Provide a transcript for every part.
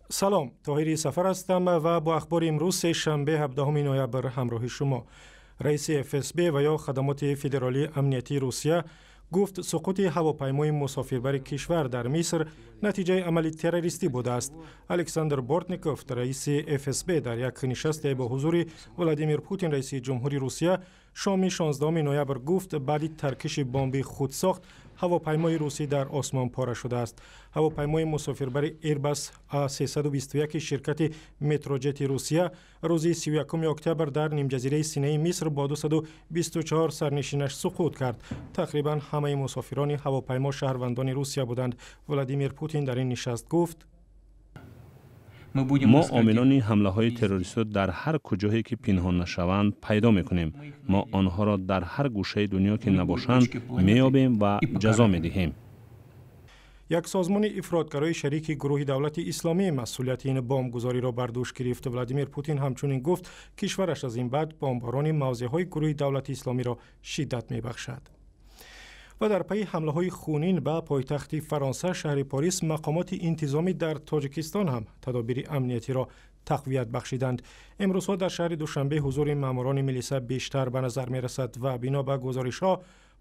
Салом, Тоҳири Сафар ҳастам ва бо ахбори имрӯз, сешанбе, 17 ноябр, ҳамроҳи шумо. Раиси ФСБ ва ё Хадамоти федералии амниятии Русия гуфт, суқути ҳавопаймои мусофирбари кишвар дар Миср натиҷаи амали террористӣ будааст. Александр Бортников, раиси ФСБ, дар як нишасте бо ҳузури Владимир Путин, раиси ҷумҳури Русия, шоми 16 ноябр гуфт, баъди таркиши бомби худсохт ҳавопаймои русӣ дар осмон пора шудааст. Ҳавопаймои мусофирбари Airbus A321 ширкати Метроҷети Русия рӯзи 31 октябр дар нимҷазираи Синаи Миср бо 224 сарнишинаш суқут кард. Тақрибан ҳамаи мусофирони ҳавопаймо шаҳрвандони Русия буданд. Владимир Путин дар ин нишаст гуфт: Мо омилони ҳамлаҳои террористиро дар ҳар куҷое ки пинҳон нашаванд, пайдо мекунем. Мо онҳоро дар ҳар гӯшаи дунё ки набошанд, меёбем ва ҷазо медиҳем. Як созмони ифротгарои шарики гурӯҳи Давлати Исломӣ масъулияти ин бомбгузориро бар дӯш гирифт. Владимир Путин ҳамчунин гуфт, кишвараш аз ин баъд бомборони мавзеъҳои гурӯҳи Давлати Исломиро шиддат мебахшад. Ва дар пайи ҳамлаҳои хунин ба пойтахти Фаронса, шаҳри Порис, мақомоти интизомӣ дар Тоҷикистон ҳам тадобири амниятиро тақвият бахшиданд. Имрӯзҳо дар шаҳри Душанбе ҳузури маъмурони милиса бештар ба назар мерасад ва бино ба гузоришҳо,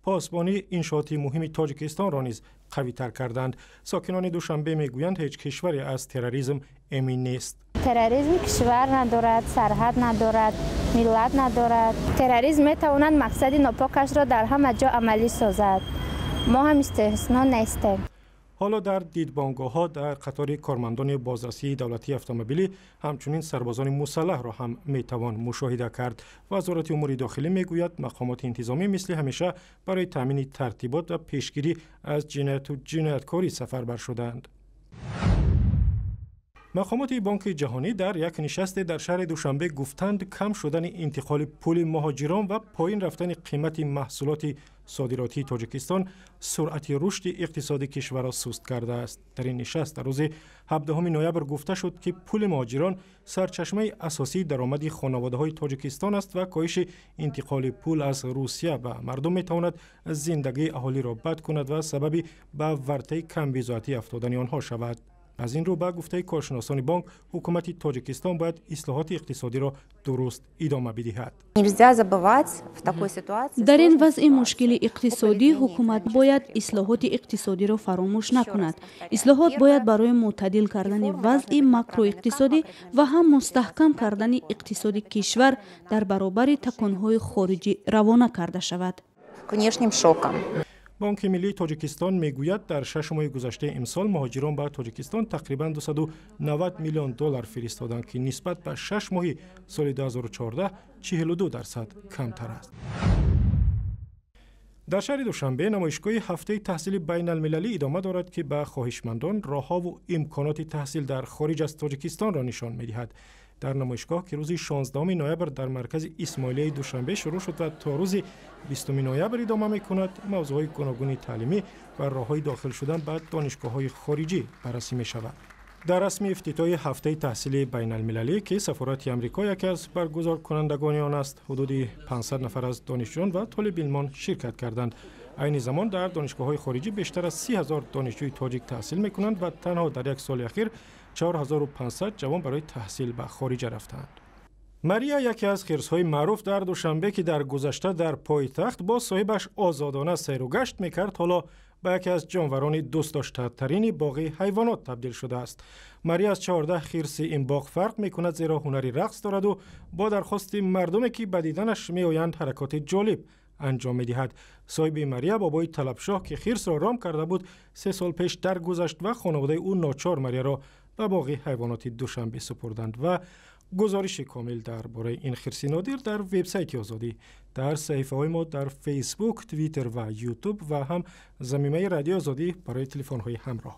посбонии иншооти муҳими Тоҷикистонро низ қавитар карданд. Сокинони Душанбе мегӯянд, ҳеҷ кишваре аз терроризм эмин нест. Терроризм кишвар надорад, сарҳад надорад, миллат надорад. Терроризм метавонад мақсади нопокашро дар ҳама ҷо амалӣ созад. Мо ҳам истисно нестем. Ҳоло дар дидбонгоҳҳо дар қатори кормандони бозрасии давлатии автомобилӣ ҳамчунин сарбозони мусаллаҳро ҳам метавон мушоҳида кард. Вазорати умури дохилӣ мегӯяд, мақомоти интизомӣ мисли ҳамеша барои таъмини тартибот ва пешгирӣ аз ҷинояту ҷинояткорӣ сафарбар шуданд. Мақомоти Бонки Ҷаҳонӣ дар як нишасте дар шаҳри Душанбе гуфтанд, кам шудани интиқоли пули муҳоҷирон ва поин рафтани қимати маҳсулоти содиротии Тоҷикистон суръати рушди иқтисоди кишварро суст кардааст. Дар ин нишаст дар рӯзи 17 ноябр гуфта шуд, ки пули муҳоҷирон сарчашмаи асосии даромади хонаводаҳои Тоҷикистон аст ва коҳиши интиқоли пул аз Русия ба мардум метавонад зиндагии аҳолиро бад кунад ва сабаби ба вартаи камбизоатӣ афтодани онҳо шавад. Аз ин рӯ, ба гуфтаи коршиносони бонк, ҳукумати Тоҷикистон бояд ислоҳоти иқтисодиро дуруст идома бидиҳад. Дар ин вазъи мушкили иқтисодӣ ҳукумат бояд ислоҳоти иқтисодиро фаромӯш накунад. Ислоҳот бояд барои мӯътадил кардани вазъи макроиқтисодӣ ва ҳам мустаҳкам кардани иқтисоди кишвар дар баробари таконҳои хориҷӣ равона карда шавад. Бонки миллии Тоҷикистон мегӯяд, дар 6 моҳи гузаштаи имсол муҳоҷирон ба Тоҷикистон тақрибан 290 миллион доллар фиристоданд, ки нисбат ба 6 моҳи соли 2014 42% камтар аст. Дар шаҳри Душанбе намоишгоҳи ҳафтаи таҳсили байналмилалӣ идома дорад, ки ба хоҳишмандон роҳҳову имконоти таҳсил дар хориҷ аз Тоҷикистонро нишон медиҳад. Дар намоишгоҳ, ки рӯзи 16 ноябр дар маркази Исмоилияи Душанбе шурӯъ шуд ва то рӯзи 20 ноябр идома мекунад, мавзӯъҳои гуногуни таълимӣ ва роҳҳои дохил шудан ба донишгоҳҳои хориҷӣ баррасӣ мешавад. Дар расми ифтитоҳи ҳафтаи таҳсили байналмилалӣ, ки сафорати Амрико яке аз баргузоркунандагони он аст, ҳудуди 500 нафар аз донишҷӯён ва толибилмон ширкат карданд. Айни замон дар донишгоҳҳои хориҷӣ бештар аз 30 000 донишҷӯи тоҷик таҳсил мекунанд ва танҳо дар як соли ахир 4500 ҷавон барои таҳсил ба хориҷа рафтаанд. Мария, яке аз хирсҳои маъруф дар Душанбе, ки дар гузашта дар пойтахт бо соҳибаш озодона сайру гашт мекард, ҳоло ба яке аз ҷонварони дӯстдоштатарини боғи ҳайвонот табдил шудааст. Мария аз 14 хирси ин боғ фарқ мекунад, зеро ҳунари рақс дораду бо дархости мардуме, ки ба диданаш меоянд, ҳаракоти ҷолиб анҷом медиҳад. Соҳиби Мария, бобои Талабшоҳ, ки хирсро ром карда буд, 3 сол пеш даргузашт ва хонаводаи ӯ ночор Марияро ба боғи ҳайвоноти Душанбе супурданд. Ва гузориши комил дар бораи ин хирси нодир дар вебсайти Озодӣ, дар саҳифаҳои мо дар Фейсбук, Твиттер ва Ютуб ва ҳам замимаи Радиои Озодӣ барои телефонҳои ҳамроҳ.